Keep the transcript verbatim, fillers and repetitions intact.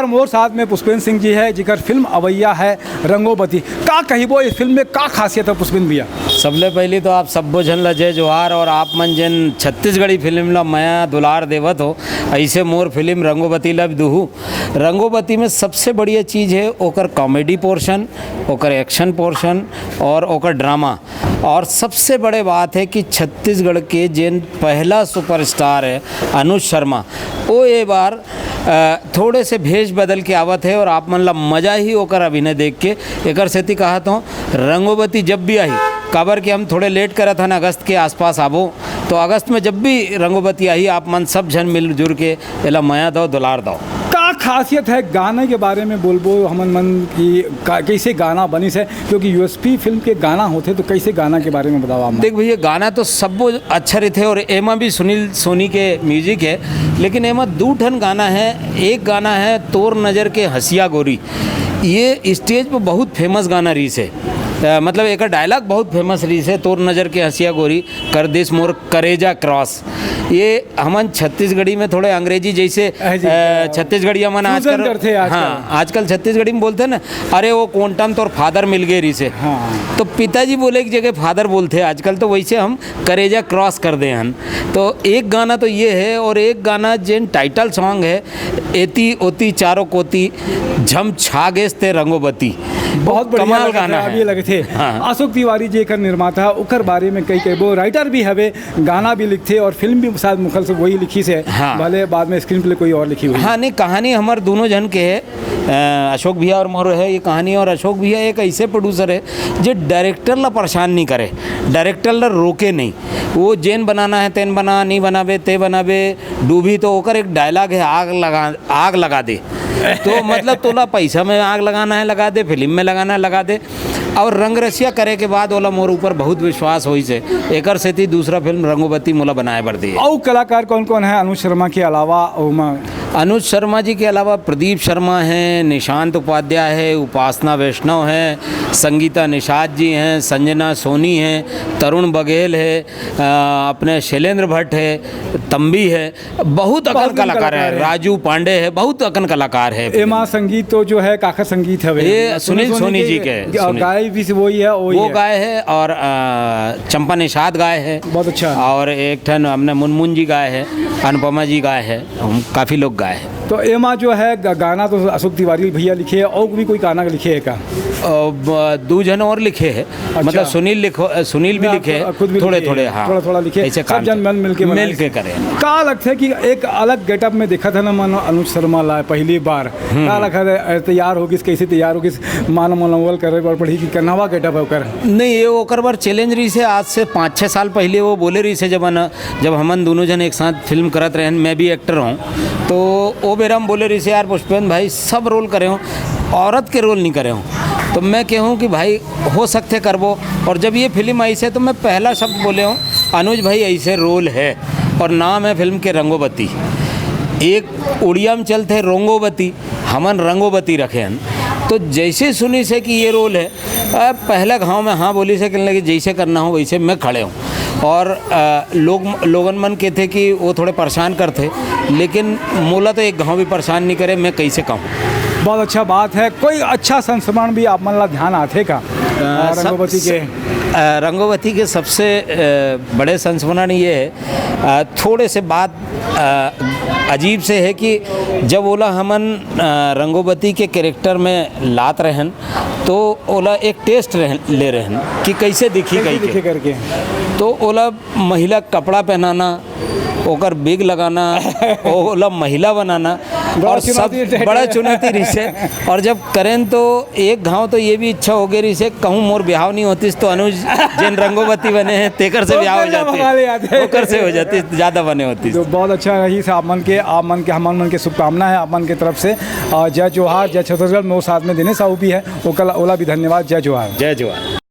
मोर साथ में पुष्पेंद्र सिंह जी है, जिकर फिल्म अवैया है रंगोबती। का कहिबो, इस फिल्म में का खासियत है पुष्पेंद्र भैया? सबले पहली तो आप सब्बो झन ला जय जोहार, और आप मन जेन छत्तीसगढ़ी फिल्म ला मया दुलार देवत हो, ऐसे मोर फिल्म रंगोबती ला भी दुहू। रंगोबती में सबसे बढ़िया चीज़ है ओकर कॉमेडी पोर्शन, ओकर एक्शन पोर्शन और ओकर ड्रामा। और सबसे बड़े बात है कि छत्तीसगढ़ के जेन पहला सुपरस्टार है अनुज शर्मा, वो ये बार अ, थोड़े से भेष बदल के आवत है और आप मन ला मजा ही ओकर अभिनय देख के। एकर सेती कहत हूँ, रंगोबती जब भी आही, काबर कि हम थोड़े लेट करत हन, अगस्त के आसपास आबो, तो अगस्त में जब भी रंगोबती आही, आप मन सब झन मिलजुल के एला मया दो, दुलार दो। का खासियत है गाने के बारे में बोलबो हमन मन कि का, कैसे गाना बनिस है, क्योंकि यूएसपी फिल्म के गाना होथे, तो कैसे गाना के बारे में बताओ आप मन। देख भैया, गाना तो सबो अच्छा रहिथे और एमा भी सुनील सोनी के म्यूजिक है, लेकिन एमा दू ठन गाना है। एक गाना है तोर नजर के हंसिया गोरी, ये स्टेज पर बहुत फेमस गाना रहिस है। अ, मतलब एकर डायलॉग बहुत फेमस रहिस है, तोर नजर के हंसिया गोरी कर दिस मोर करेजा क्रॉस। ये हमन छत्तीसगढ़ी में थोड़े अंग्रेजी जैसे, हाँ जी। अ, छत्तीसगढ़िया मन फ्यूजन आजकल करथे आजकल। हाँ, आजकल छत्तीसगढ़ी में बोलथे ना, "अरे वो कोंटा म तोर फादर मिल गए रहिस हे।" हाँ। तो पिताजी बोले की जगह फादर बोलथे आजकल, तो वैसे हम करेजा क्रॉस कर दे हन। तो एक गाना तो ये है, और एक गाना जेन टाइटल सॉन्ग है, एती ओती चारों कोती, झम छा गेस ते रंगोबती। बहुत बढ़िया कमाल लगथे, गाना अभी है। लगथे। हाँ। अशोक तिवारी जी एकर निर्माता है, ओकर बारे में कई कई वो राइटर भी हवे, गाना भी लिखथे और फिल्म भी शायद मुखल से वही लिखिस है। हाँ। भले बाद में स्क्रीन प्ले कोई और लिखी हुई। हाँ, नहीं, कहानी हमर दोनों झन के है, अ, अशोक भैया और मोर है ये कहानी। और अशोक भैया एक ऐसे प्रोड्यूसर है जो डायरेक्टर ला परेशान नहीं करे, डायरेक्टर ला रोके नहीं। वो जेन बनाना है तेन बना, नहीं बनाबे ते बनाबे, डूबी तो ओकर एक डायलॉग है, "आग लगा, आग लगा दे।" तो मतलब तोला पैसा में आग लगाना है लगा दे, फिल्म में लगाना है लगा दे। और रंगरसिया करे के बाद ओला मोर ऊपर बहुत विश्वास होइस हे, एकर सेती दूसरा फिल्म रंगोबती मोला बनाए बर दिए। अउ कलाकार कौन कौन है अनुज शर्मा के अलावा ओमा? अनुज शर्मा जी के अलावा प्रदीप शर्मा हैं, निशांत उपाध्याय है, उपासना वैष्णव हैं, संगीता निषाद जी हैं, संजना सोनी हैं, तरुण बघेल है, अ, अपने शैलेंद्र भट्ट है, तंबी है, बहुत अकन बहुत कलाकार कलाकार है, है। राजू पांडे है, बहुत अकन कलाकार है। एमा संगीत तो जो है काखर संगीत हवे। ये सुनील सोनी जी के, के, गा-, सुनील। गाय भी से वही है, वही वो है। गाय है और, अ, चंपा निषाद गाय है। बहुत अच्छा। और एक ठन हमने मुनमुन जी गाय है, अनुपमा जी गाय है, हम काफ़ी लोग गाए हैं। तो एमा जो है ग-, गाना तो अशोक तिवारी भैया लिखे है, और भी कोई गाना लिखे है का? अ, ब-, दू झन और लिखे है। अच्छा। मतलब सुनील लिखो, अ, सुनील भी ना, लिखे है, खुद भी थोड़े लिखे थोड़े, हैं। हाँ। थोड़ा थोड़ा लिखे, ऐसे सब काम जन चल-, मन मिलके बनाए। मिलके करे हैं। का लगथे कि एक अलग गेटअप में देखा था ना मन अनुज शर्मा ला पहली बार, हम्म, का हम्म। लगथे, अ, तैयार होगिस, कैसे तैयार होगिस, मान मनोबल करे बर पड़ही कि नवा गेटअप है ओकर? नहीं, ये ओकर बर चैलेंज रहिस हे। आज से पाँच छः साल पहले वो बोले रहिस हे, जब न, जब हमन दोनों जन एक साथ फिल्म करत रहन, मैं भी एक्टर हूँ, तो वो बेरा हम बोले रहिस हे, "यार पुष्पेंद्र भाई, सब रोल करे हो, औरत के रोल नहीं करे हो।" तो मैं कहूँ कि भाई, हो सकथे करबो। और जब ये फिल्म आइस हे तो मैं पहला शब्द बोले हूँ, "अनुज भाई, ऐसे रोल है।" और नाम है फिल्म के रंगोबती। एक उड़िया में चलथे रोंगोबती, हमन रंगोबती रखे हन। तो जैसे सुनिस हे कि ये रोल है, अ, पहला घाव में हाँ बोलिस हे, कहने लगे, "जैसे करना हो वैसे मैं खड़े हूँ।" और, अ, लोग, लोगन मन कहथे कि वो थोड़े परेशान करथे, लेकिन मोला तो एक घाव भी परेशान नहीं करे, मैं कैसे कहूँ। बहुत अच्छा बात है। कोई अच्छा संस्मरण भी आप मन ला ध्यान आथे का? अ, अ, सब-, रंगोबती के? अ, रंगोबती के सबसे, अ, बड़े संस्मरण ये है, अ, थोड़े से बात, अ, अजीब से है कि जब ओला हमन, अ, रंगोबती के कैरेक्टर में लात रहन, तो ओला एक टेस्ट रहन, ले रहन कि कैसे दिखी कैसे कहि के। दिखे करके। तो ओला महिला कपड़ा पहनाना, ओकर बिग लगाना, ओला महिला बनाना, बड़ा और सब चुनौती रहिस हे। बड़ा चुनौती रहिस हे। और जब करेन तो एक घाव तो ये भी इच्छा हो गई रहिस हे, कहूँ मोर बिहाव नहीं होतिस तो अनुज जेन रंगोबती बने हैं, तेकर से तो बिहाव हो ओकर जाते। मंगा ले आते। ओकर से हो जाती, ज़्यादा बने होतिस। तो बहुत अच्छा रहिस हे आप मन के, आप मन के, हमन मन के शुभकामना है आप मन के तरफ से। और जय जोहार, जय छत्तीसगढ़। मोर साथ में दिनेश साहू भी है, ओकर, ओला भी धन्यवाद। जय जोहार। जय जोहार।